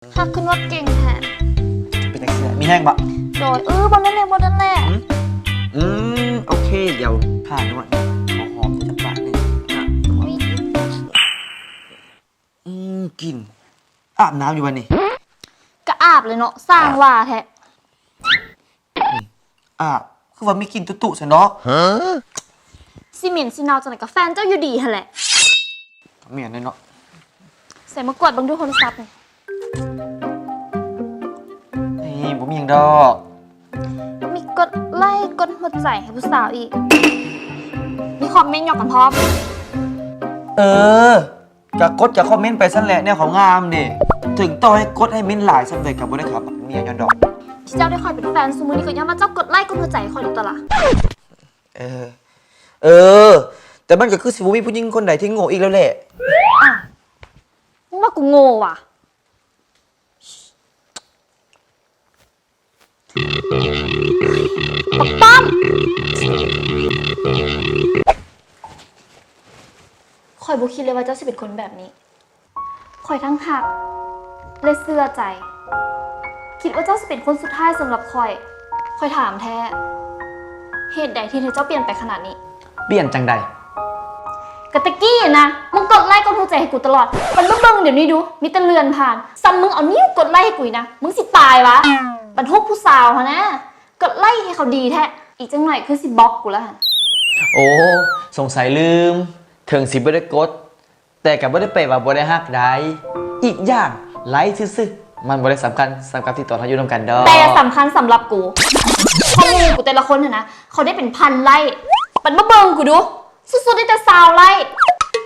ຮັກຄືນວດເກັ່ງແທ້. ເປັນຈັ່ງຊີ້ແຫຼະ ມີແຮງບໍ່? ໂດຍ ເອີ ບ່ອນນັ້ນແຫຼະ ບ່ອນນັ້ນແຫຼະ. ອືມ ອືມ ໂອເຄ ດຽວພານວດ ຂໍຫອມຈັກບາດໜຶ່ງ. ອືມ ກິ່ນ ອາບນ້ຳຢູ່ບໍ່ນີ້? ກະອາບແຫຼະເນາະ ຊ່າງວ່າແທ້. ອາບ ຄືວ່າມີກິ່ນຕຸໆຊັ້ນເນາະ. ຊິເໝັນຊິເນົ່າຈັ່ງໃດກະແຟນເຈົ້າຢູ່ດີຫັ້ນແຫຼະ. ກະແມ່ນແຫຼະເນາະ. ໃສ່ມາກວດເບິ່ງດູໂທລະສັບນີ້. ນີ້ ບໍ່ມີຫຍັງດອກ. ມີກົດໄລ້ກົດຫົວໃຈໃຫ້ຜູ້ສາວອີກ. ມີຄອມເມັນຫຍອກກັນພ້ອມ. ເອີ ກະກົດກະຄອມເມັນໄປຊັ້ນແຫຼະ ແນວເຂົາງາມເດ້. ເຖິງຕໍ່ໃຫ້ກົດໃຫ້ເມັນຫຼາຍສ່ຳໃດກະບໍ່ໄດ້ເຂົ້າປັກເມຍຍ້ອນດອກ. ທີ່ເຈົ້າໄດ້ຂ້ອຍເປັນແຟນຊຸມື້ນີ້ກະຍ້ອນວ່າເຈົ້າກົດໄລ້ກົດຫົວໃຈໃຫ້ຂ້ອຍໂດຍຕົວລະ. ເອີ ເອີ ແຕ່ມັນກະຄືຊິບໍ່ມີຜູ້ຍິງຄົນໃດທີ່ໂງ່ອີກແລ້ວແຫຼະ. ອ້າວ ມຶງວ່າກູໂງ່ຫວາ? ບັກປ້ອມ! ຂ້ອຍບໍ່ຄິດເລີຍວ່າເຈົ້າຊິເປັນຄົນແບບນີ້. ຂ້ອຍທັງຮັກ ແລະ ເຊື່ອໃຈ. ຄິດວ່າເຈົ້າຊິເປັນຄົນສຸດທ້າຍສຳລັບຂ້ອຍ. ຂ້ອຍຖາມແທ້ ເຫດໃດທີ່ເຮັດໃຫ້ເຈົ້າປ່ຽນໄປຂະໜາດນີ້? ປ່ຽນຈັ່ງໃດ? ກະແຕ່ກີ້ນະ ມຶງກົດໄລ້ກົດຫົວໃຈໃຫ້ກູຕະຫຼອດ. ບັດມາເບິ່ງດຽວນີ້ດູ ມີແຕ່ເລື່ອນຜ່ານ. ສ່ຳມຶງເອົານິ້ວກົດໄລ້ໃຫ້ກູອີກນະ ມຶງຊິຕາຍຫວາ? ບັດຮູບຜູ້ສາວຫັ້ນນະ ກົດໄລ້ໃຫ້ເຂົາດີແທ້. ອີກຈັກໜ້ອຍຄືຊິບລັອກກູແລ້ວຫັ້ນ. ໂອ້ ສົງໄສລືມ. ເຖິງຊິບໍ່ໄດ້ກົດ ແຕ່ກະບໍ່ໄດ້ແປວ່າບໍ່ໄດ້ຮັກໃດ. ອີກຢ່າງ ໄລ້ຊື່ໆ ມັນບໍ່ໄດ້ສຳຄັນສຳລັບທີ່ຕອນເຮົາຢູ່ນຳກັນດອກ. ແຕ່ສຳຄັນສຳລັບກູ. ເພາະໝູ່ກູແຕ່ລະຄົນຫັ້ນນະ ເຂົາໄດ້ເປັນພັນໄລ້. ບັດມາເບິ່ງກູດູ ສຸດໆໄດ້ແຕ່ຊາວໄລ້.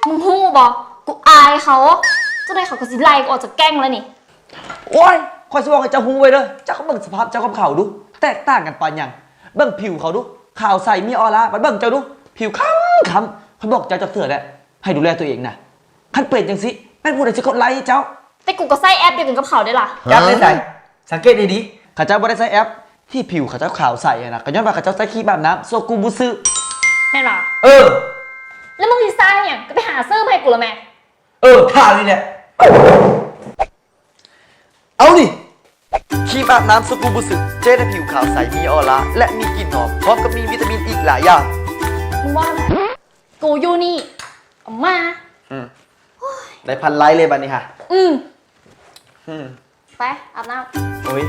ມຶງຮູ້ບໍ່? ກູອາຍເຂົາ. ຈັ່ງໃດເຂົາກະຊິໄລ່ກູອອກຈາກແກ້ງແລ້ວນີ້. ໂອ້ຍ ຂ້ອຍຊິບອກໃຫ້ເຈົ້າຮູ້ໄວ້ເດີ ເຈົ້າເບິ່ງສະພາບເຈົ້າກັບເຂົາດູ ແຕກຕ່າງກັນປານຫຍັງ. ເບິ່ງຜິວເຂົາດູ ຂາວໃສມີອອລາ. ບັດເບິ່ງເຈົ້າດູ ຜິວຄ້ຳໆ. ຂ້ອຍບອກເຈົ້າຈັກເທື່ອແລ້ວ ໃຫ້ດູແລຕົວເອງນະ. ຄັນເປັນຈັ່ງຊີ້ ແມ່ນຜູ້ໃດຊິກົດໄລ້ໃຫ້ເຈົ້າ? ແຕ່ກູກະໃຊ້ແອັບດຽວກັນກັບເຂົາເດ້ລະ. ຈັບໄດ້ໃສ? ສັງເກດດີໆ. ເຂົາເຈົ້າບໍ່ໄດ້ໃຊ້ແອັບ. ທີ່ຜິວເຂົາເຈົ້າຂາວໃສຫັ້ນນະ ກະຍ້ອນວ່າເຂົາເຈົ້າໃຊ້ຄຣີມອາບນ້ຳ ຊາກູບຸສຶ. ແມ່ນຫວາ? ເອີ. ແລ້ວມຶງຊິຊ້າຫຍັງ? ກະໄປຫາຊື້ມາໃຫ້ກູລະແມ. ເອີ ທ່ານີ້ແຫຼະ. ເອົານີ້ ຄຣີມອາບນ້ຳ ຊາກູບຸສຶ ເຮັດໃຫ້ຜິວຂາວໃສ ມີອອລາ ແລະ ມີກິ່ນຫອມ ພ້ອມກັບມີວິຕາມິນອີກຫຼາຍຢ່າງ. ມຶງວ່າ ກູຢູ່ນີ້ ເອົາມາ. ອືມ ໂອ້ຍ ໄດ້ພັນໄລ້ເລີຍບາດນີ້ຫະ. ອືມ ອືມ ໄປອາບນ້ຳ. ໂອ້ຍ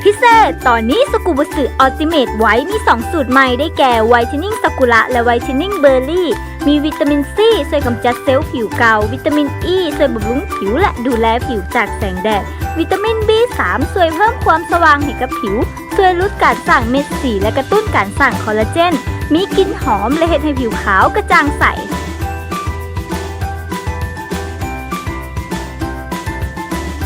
ພິເສດ ຕອນນີ້ ຊາກູບຸສຶ ອັລຕິເມດໄວ ມີສອງສູດໃໝ່ ໄດ້ແກ່ ໄວເທນນິ້ງຊາກຸຣະ ແລະ ໄວເທນນິ້ງເບີຣີ. ມີວິຕາມິນຊີ ຊ່ວຍກຳຈັດເຊວຜິວເກົ່າ, ວິຕາມິນອີ ຊ່ວຍບຳລຸງຜິວ ແລະ ດູແລຜິວຈາກແສງແດດ, ວິຕາມິນບີສາມ ຊ່ວຍເພີ່ມຄວາມສະຫວ່າງໃຫ້ກັບຜິວ, ຊ່ວຍຫຼຸດການສ້າງເມັດສີ ແລະ ກະຕຸ້ນການສ້າງຄໍລາເຈນ, ມີກິ່ນຫອມ ແລະ ເຮັດໃຫ້ຜິວຂາວກະຈ່າງໃສ.